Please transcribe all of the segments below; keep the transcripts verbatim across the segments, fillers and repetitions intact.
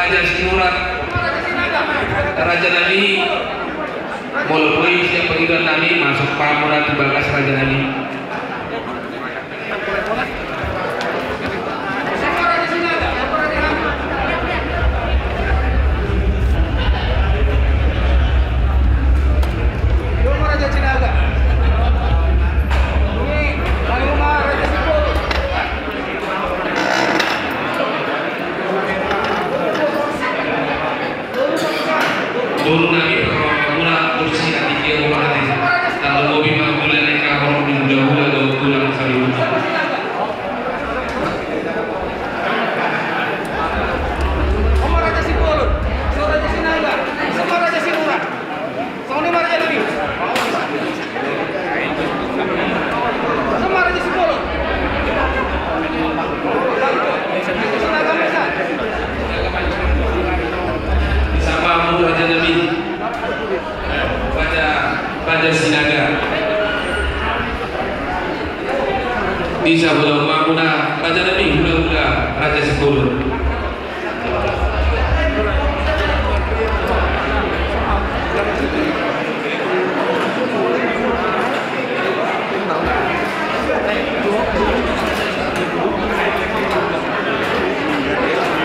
Raja Sinurat, raja nami, molo boi sian pangidoan nami, masuk ma muna tu bagas, raja nami. Boru nami, parrohahon muna kursi atik dia boru nami. Tarlumobi ma hula ni angka horong ni hulahula dohot tulang sariuta. Oma Raja Sibolon, so Raja Sinaga, so ma Raja Sinurat. Songon i ma raja nami. Songon i ma raja Sibolon. Sapa mu raja nami? Raja, Raja Sinaga. Di sabola ma muna raja nami, hulahula Raja Sibolon.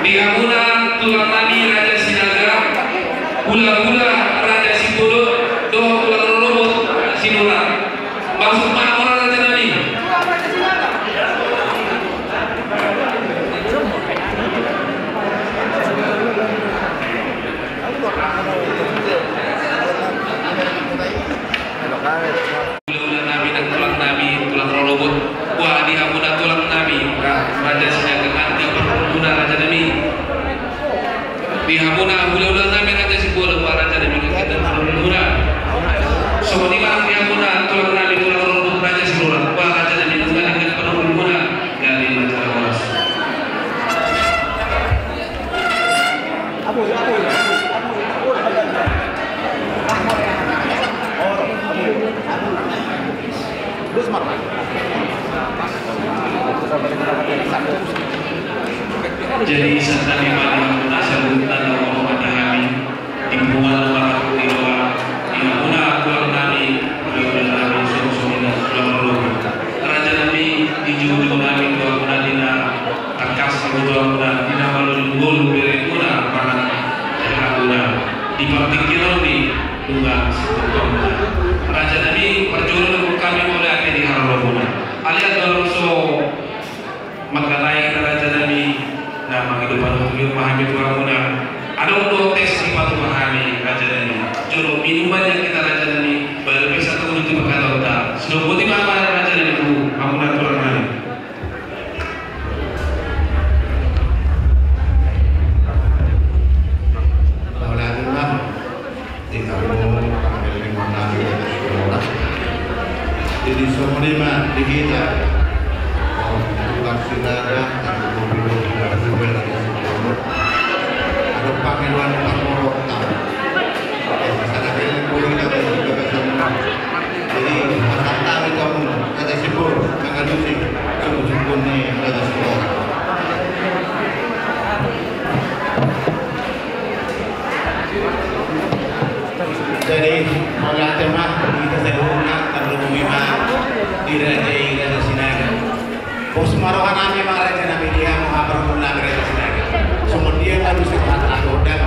Di hamuna tulang nami Raja Sinaga, hulahula Raja Sibolon, dohot tulang rorobot Sinurat. Masuk ma muna raja nami. Hulahula nami nang tulang nami, tulang rorobot. Bah, di hamuna tulang nami, Ra-, Raja Sinaga, nang di parhundul muna raja nami. Di hamuna hulahula nami Raja Sibolon, bah, raja nami, nang di parhundul muna. Songon i ma nang di hamuna tulang nami, tulang rorobot Raja Sinurat, bah, raja nami, nang di parhundul muna. Gale ma jala horas. Jadi, santabi ma di hamuna saluhutna na marhormat di hami, di punguan marhormat i dohot di hamuna tulang nami, hulahula nami, songon i ma tulang rorobot. Raja nami, di jolo nami tu hamuna di na tangkas, di jolo hamuna di na malolingkol beremuna manang di hamuna di partingkian on di Tuhan sitopamuna. Raja nami, parjolo do hami mauliate di haroromuna. Alai andorang so mangkatai hita raja nami, na mangido panuturion ma hami tu hamuna. Adong do tes dipatupa hami raja nami. Jolo minum ma nian hita raja nami, baru pe satu unit di pangkataonta. Sidok boti ma raja nami tu hamuna tulang nami. Mauliate ma. Di hamu pangeleng nami. Jadi songon i ma di hita. Tulang Sinaga, tarlumobi hulahula Raja Sinurat. Adong pangidoan parboruonta. Jadi pasahat hami tu hamu Raja Sinurat, mangalusi sungkunsungkun ni Raja Sinurat. Jadi mauliate ma di hita saluhutna, tarlumobi ma di raja i, Raja Sinaga. Pos ma roha nami, amang raja nami, di hamu parhundul nami Raja Sinaga. Songon dia ma tusi hata na gondang.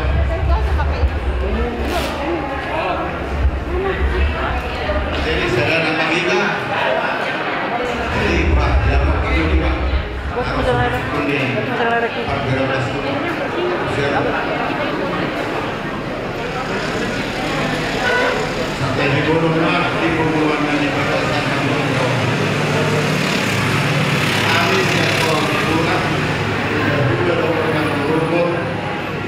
Jadi sada na pangita. Jadi bah, dia mau pergi, Pak. Harus pergi. Pak Gerabas. Siap. Santabi ma di punguan na di bagasan hamu. Hami sian Tulang Sinaga, hulahula dohot tulang rorobot,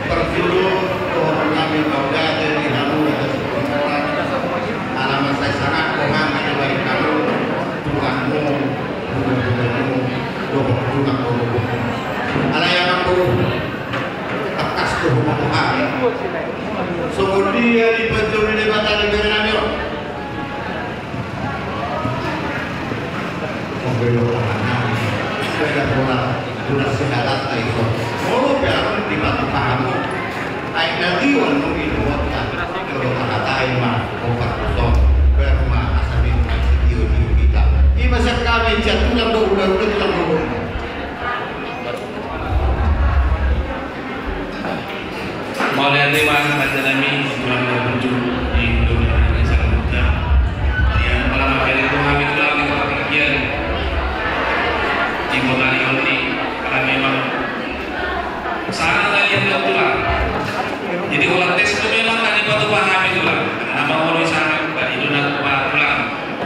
parjolo dohonon nami mauliate di hamu Raja Sinurat. Ala mansai sangap rohana dibahen hamu tulangmu, hulahulamu, dohot tulang rorobotmu. Alai amang boru, tangkas do huboto hami. Songon dia dipanjou ni Debata di bere nami on. Songon dia dipanjou ni Debata di bere nami on. Molo pe adong dipatupa hamu. Jadi, anu, ini, wah, jolo tahatai ma, bopat, so, berma, asa, di, di, di, kita. Ima sian hami, sian tulang do, udah, udah, tulang do. Mauliate ma, raja nami, tulang do, udah, di, di, di, di, di, di, ya, malam akhir itu kami tulang di kota Pinggian. Di kota Riau ini, karena memang Sanga na i do tulang. Jadi, olat tes tu memang na dipatupa hami tulang. Nama olo i sanga, ba i do na tupa tulang.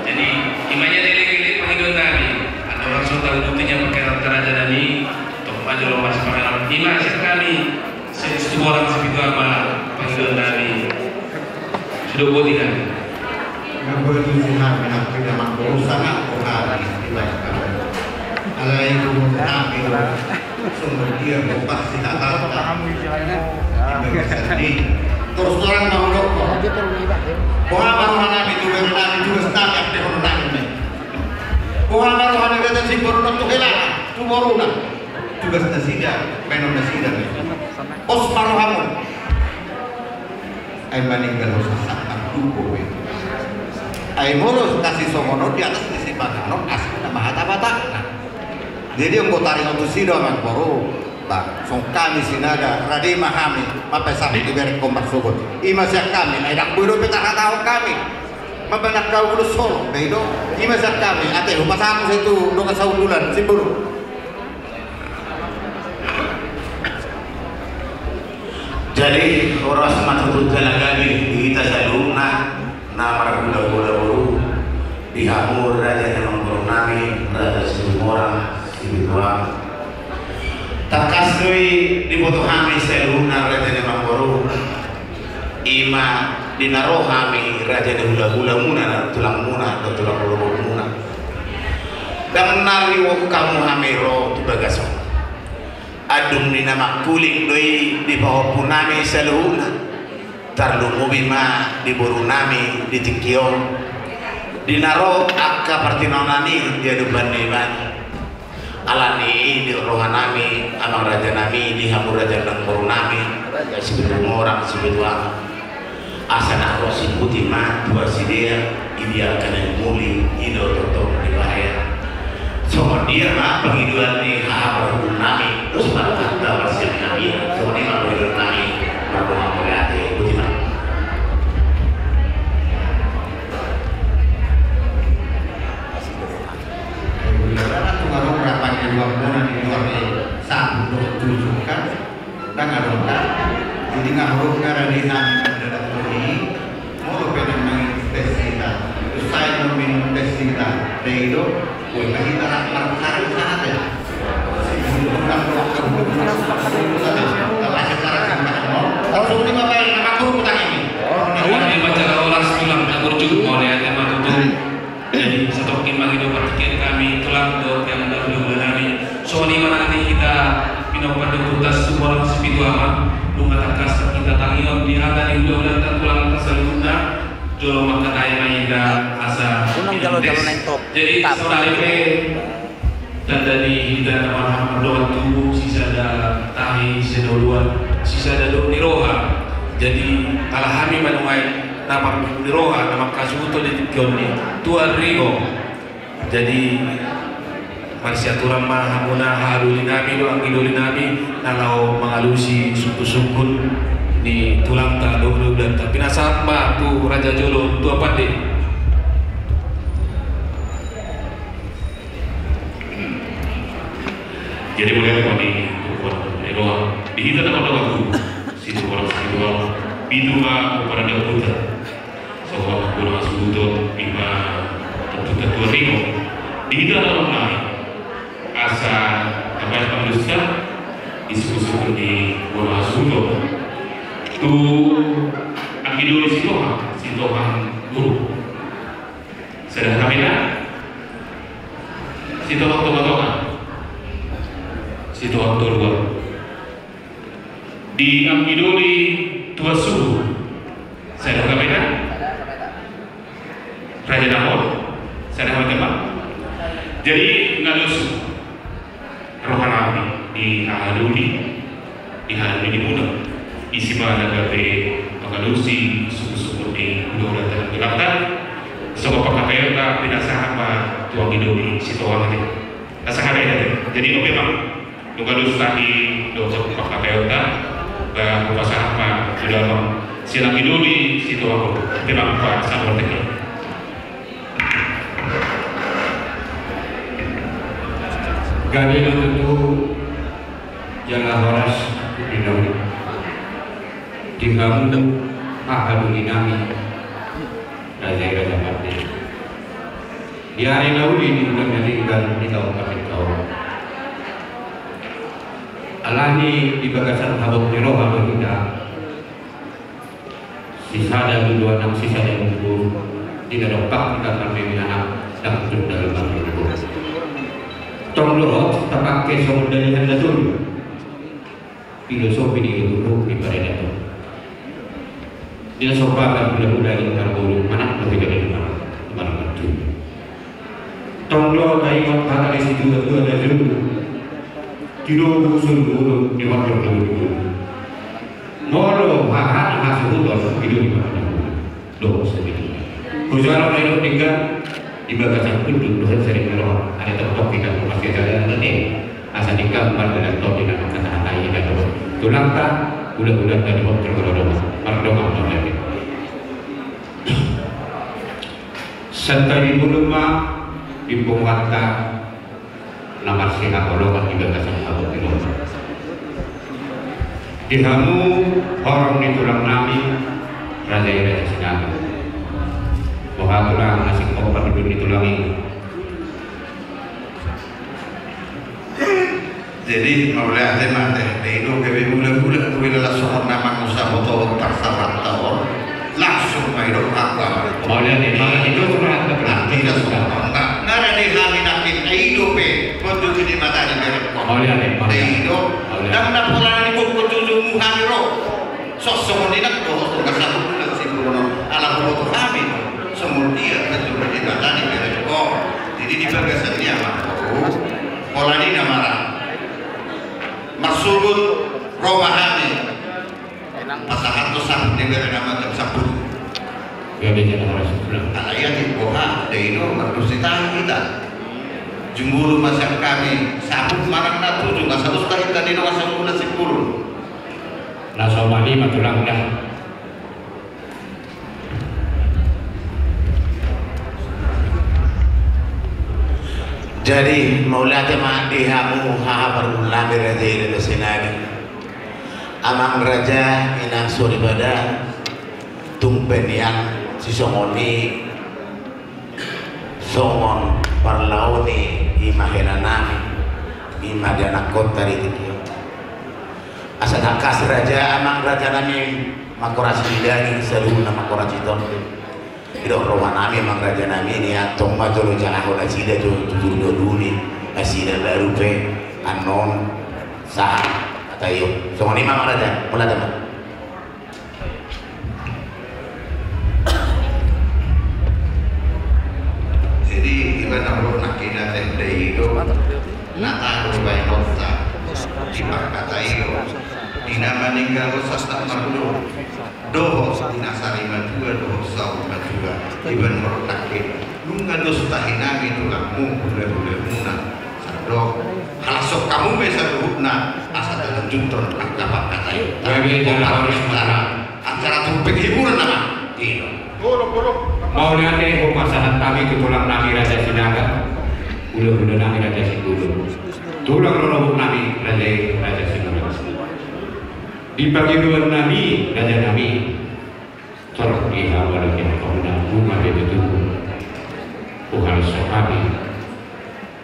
Jadi, ima ia lele-lele pangidoan nami. Andorang so tahu buktinya pakai raja nami, tok maju lo masih pakai. Ima sian hami, si, Situmorang Sipitu Ama, pangidoan nami. Sudah buat ikan. Nga boi tusi hami, hami na mangkoro sanga, o hami, di balik kami. Alai guru hami, sumber dia, bopas, si tata, tata. Terus terang, mau dok, boha ma roha nami, tu ber nami, tu ber nami, apa yang nami. Boha ma roha nami, kata si boru, tu hela, tu boru na. Tugas nasida, baenon nasida, be. Pos ma rohamu. Ai maninggal ho sasak, tubu, be. Ai molo na sisongon on di atas ni sipanganon, asli nama hata Batak. Jadi, anggo taringot tusi do, amang boru. Ba, songon hami Sinaga, rade ma hami, mambahen sahat di bereng hombar sogot. Ima sian hami, ai ndang boi dope tarhatahon hami. Mambahen angka ulos holong, be i do. Ima sian hami, ate, hupasahat muse tu dongan sahundulan, Situmorang. Jadi, horas ma tutu jala gabe di hita saluhutna, na marhulahula boru, di hamu raja ni amangboru nami, Raja Situmorang Sipitu Ama. Tangkas do i diboto hami saluhutna raja ni amangboru. Ima di na ro hami raja ni hulahulamuna, tulangmuna, dohot tulang lolobotmuna. Ndang na riwok hamu hami ro tu bagas on. Dung i na mangkuling do i di pahompu nami saluhutna. Tarlumobi ma di boru nami di tingki on. Di na ro angka partinonan i di adopan ni ibana. Alani i di roha nami, amang raja nami, di hamu raja ni amangboru nami, Raja Situmorang Sipitu Ama. Asa na ro siputi ma tu asidea, i di angka na muli, i do tongtong dibahen. Songon dia ma pangidoan ni haha parhundul nami, dos ma hata parsiap nami, songon i ma pangidoan nami, marboha mauliate, botima. Ai, ulala, tung adong rapat di luar muna, di luar ni sabu dohot tujuh kan? Ndang adong kan? Jadi nga huruf nga rade hami mandadapon i, molo pe na manginum tes hita, sai maminum tes hita, rei do, boi ma hita rap marcari sana te. Langsung lima kali nama huruf utang ini. Ini baca olas tulang, tak burju, mauliate ma tutu. Jadi, satongkin mangido partingkian hami, tulang dohot angka na hulahulanami. Songon i ma nang di hita, pinompar ni Ompunta Situmorang Sipitu Ama, nunga tangkas hita tangihon di hata ni hulahulanta, tulangta saluhutna, jolo mangkatai ma hita asa unang jalo-jalo na intop. Jadi, saudari pe, tanda ni hita na marhaha mardongan tubu, sisada tahi, sisada uluan, sisada dohot ni roha. Jadi, ala hami ma nuaeng na mardohot ni roha, na manghasuhuton di tingki on i, tu ari on. Jadi, marsiaturan ma hamuna hahadolinami dohot anggidolinami, na laho mangalusi sungkunsungkun ni tulangta dohot hulahulanta. Pinasahat ma tu raja jolo, tu apande. Jadi, mauliate ma di Tuhan, di roha, di hita na mardongan tubu, Situmorang Sipitu Ama, pitu ma pomparan ni ompunta. Songon bona hasuhuton, ima tontu tu ari on. Di hita na ro nai. Asa, apa yang manusia, di sungkunsungkun ni bona hasuhuton. Tu anggidoli Sitohang, Sitohang Guru. Sada hami na, Sitohang Tongatonga, Sitohang Toruan. Di anggidoli Tuan Suhu, sada hami na, Raja Dahon, sada hami na. Jadi, nga dos roha nami di haha doli, di haha doli muna, di Sibana, Alusi sungkun-sungkun ni hulahulanta nang di Langkat. Songon pangkataion ta, pinasahat ma tu anggi doli Sitohang ate. Pasahat ate. Jadi oke ma. Nunga dos tahi dohot pangkataion ta, ba hupasahat ma tu damang sian anggi doli Sitohang. Oke ma, pasahat ma. Gabe ma tutu jala horas di na uli. Di hamu haha doli nami, raja i raja pande. Di ari na uli, di bulan na denggan, di taon na denggan. Alani di bagasan habot ni roha do hita. Sisada do anak, sisada do boru. Di na dompak hita marmemen anak, dang tunda lima ribu. Tong dohot tapake songon dalihan na tolu. Filosofi ni guru di paradaton. Dia sopa kan hulahula di parboru, manat do hita di rumah, manat tu. Tong do taingot hata ni situa-tua na jolo. Tido usul guru di wakil guru. Molo haha na hasuhuton, tido di mana guru. Dohot sadia. Hujalo na nidok denggan, di bagasan unduk dohot sering ni roha, ada toktok hita tu masih ada tadi. Asa denggan mardalan tondi na mangkatahatai hita dohot tulangta, hulahulanta dohot parboru dongan, mardongan ma hita. Santabi muna ma di punguanta na marsihaholongan di bagasan habot ni roha. Di hamu horong ni tulang nami, raja i raja Sinaga. Boha tulang na singkop parhundul ni tulang i. Jadi mauliate ma ate, daido gabe hulahula tu hulahula songon na mangusaha boto tarsabar taon. Langsung ma i do aku. Mauliate ma ate, daido tu na ate. Tidak songon na na di hami nangkin, daido pe, ponduk di mata di berek. Mauliate ma ate. Daido. Mauliate. Dang na pola ni buku tujuh muhani ro. Sosok ni nak dohot tu kasabut nak si Bruno. Ala boto hami. Songon dia tentu di mata di berek. Jadi di bagasan dia mah. Pola ni na mara. Marsuhut roha hami. Pasahat tu sabut di bere nama jam sabut. Gabe jala horas tulang. Ala ia di boha, daido mardusi tahan hita. Jumuru ma sian hami, sabut manang na tujuh, na sabut tahan hita di nonga sabut na sipuluh. Na so mali ma tulang dah. Jadi mauliate ma di hamu haha parhundul nami raja i raja Sinaga. Amang raja, inang soripada, tung pe nian sisongon i, songon parlao ni ima hela nami, ima di anakhonta di tingki on. Asa tangkas raja, amang raja nami, mangkorasi di daging, saluhutna mangkorasi tondi. Didok roha nami, amang raja nami, nian tong ma jolo jangahon nasida jo tu julu doli, nasida baru pe annon sahat hata i on. Songon i ma amang raja, mauliate ma. Jadi iba na huruf nangkin ate, daido na tahu bainonta di pangkataion, di na maninggal sasat mardo. Dohot di na sari matua, dohot saur matua. Iba na huruf nangkin. Nunga dos tahi nami tulangmu, hulahula muna. Sardok. Halashon hamu ma i saluhutna, asa talanjuthon angka pangkataion. Gabe jala horas ma tulang. Acara tu penghiburan nama. Ino. Mauliate hupasahat hami tu tulang nami raja Sinaga. Hulahula nami raja Sibulu. Tulang rorobot nami raja i raja Sibulu. Di pangidoan nami raja nami. Torop di hamu ate, hamu na huma be tutu. Huhalashon hami.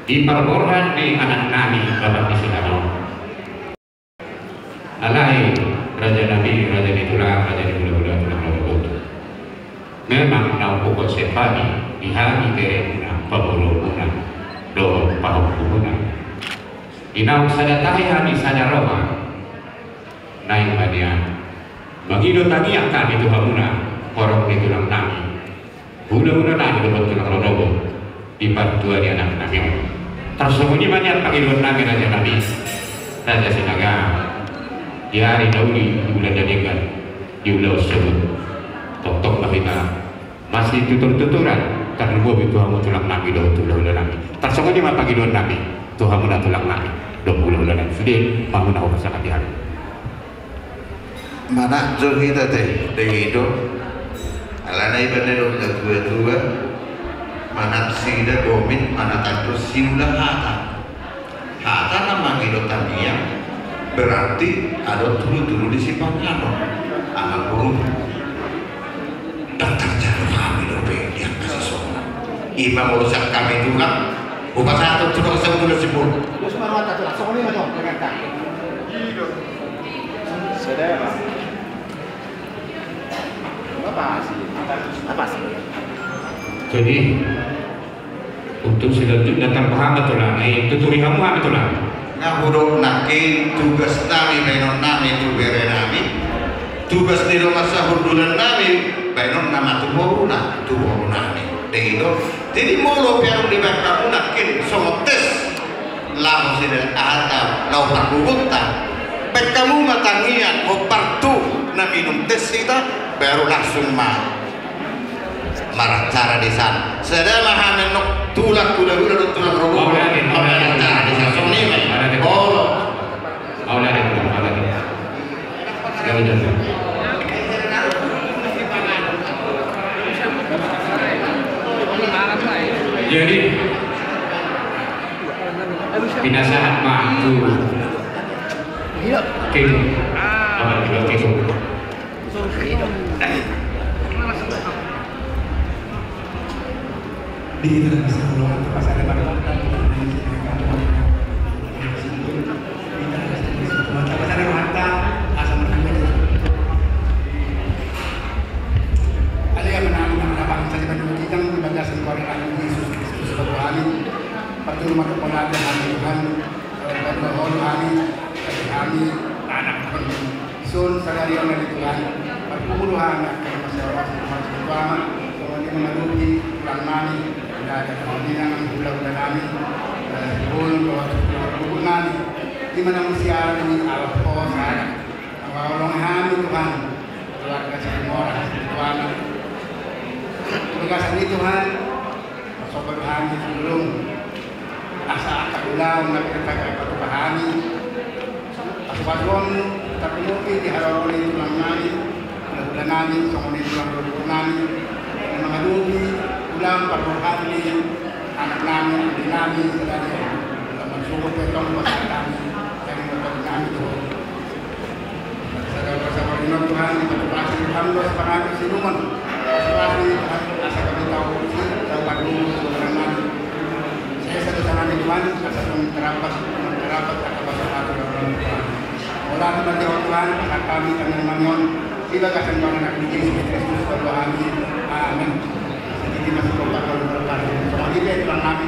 Di parborhat ni anak nami bapak ni si Hano. Alai raja nami, raja ni tulang, raja ni hulahula, tulang rorobot. Memang na umpothon hami, di hami beremuna, pamoruonmuna, dohot pahompumuna. Di naung sada tahi hami sada roha. Naeng ma nian. Mangido tangiang hami tu hamuna, horong ni tulang nami. Hulahula nami dohot tulang rorobot. Di partua ni anak nami on. Tarsongon i ma nian pangidoan nami raja nami. Raja Sinaga. Di ari na uli, di bulan na denggan. Di ulaon sahat. Tongtong ma hita masitutur-tuturan, tarlumobi tu hamu tulang nami dohot hulahula nami. Tarsongon i ma pangidoan nami tu hamu na tulang nami dohot hulahula nami. Sude ma hamu na hupasangap di hami. Manat jo hita te, dengke do. Alana i banda do na tua-tua. Manat sida domin, manat antu siula hata. Hata na mangido tangiang, berarti adong tudu-tudu di sipanganon. Amang boru. Dang tarjalo hami dope di angka sisongon. Ima molo sian hami tulang, hupasahat tu dongan saudara sipul. Saudara. Apa sih? Apa sih? Jadi, untuk selanjutnya, tarpaham ma tulang, eh, tuturi hamu hami tulang. Nga hudok nangkin tugas nami baenon nami tu bere nami, tugas ni dongan sahundulan nami baenon nama tu boruna, tu boru nami. Dengke do. Jadi molo pe adong dibaen hamu nangkin songon tes, laho sida aha, laho parbubuta. Baen hamu ma tangiang, hombar tu na minum tes hita, baru langsung ma maracara di sana. Sada ma hami annon tulang hulahula dohot tulang rorobot. Maracara di sana. Songon i ma. Olo. Jadi, pinasahat ma tu. Oke. Oke. Di hita na saulungan, tapasada ma rohanta. Di hita na saulungan, tapasada ma rohanta. Asa marhata. Ale Ama nami na bangsa di banua ginjang, di bagasan goar ni Jesus Kristus Tuhan nami. Parjolo ma dohot pola di hami Tuhan. Parjolo hami, hami anak Tuhan. Son sadari on ale Tuhan, marpungu do hami angka na masiaosan, marsitua ma, songon i ma mangadopi tulang nami, ndada na maminang, hulahula nami, eh, bolon dohot hulahula nami, i ma na masiala ni alap ho sada. Mangolong hami Tuhan, keluarga Situmorang, Situmorang. Terima kasih Tuhan. Pasohot hami tu jolom, asa angka ulaon na pinartangkas patupa hami, pasu-pasuon, tarlumobi di haroro ni tulang nami, hulahula nami, songon i tulang rorobot nami, na mangadopi ulaon parrohahon ni anak nami, ande nami, sadari on. Lam marsogot pe tong pasahat hami, jadi motor nami tu ho. Sada pasahat ni Tuhan, di batu pasi Tuhan, dos pangaku sinuman. Pasu-pasuon Tuhan, asa hami tau urusi, tau pandumu, Tuhan nami. Sesa dosa nami Tuhan, asa tong terapat, terapat, asa pasahat Tuhan. Olah Tuhan, Tuhan, pasahat hami, tangiang nami on, di bagasan goar ni Anak Jesus Kristus, Tuhan nami. Amin. Sedikit masih kompak kalau berkali. Sama dia Tuhan nami.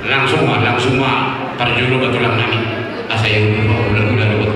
Langsung ma, langsung ma, parjolo ma tulang nami. Asa i ula, ula, ula, ula.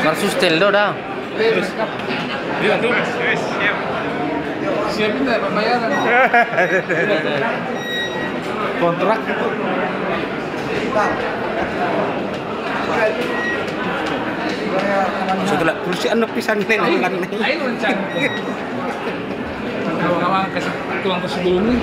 Marsustel do da. Siap ini pembayaran. Kontrak. Setelah kursi anu pisang ini nang. Kalau memang kasih tulang tersebelum ini.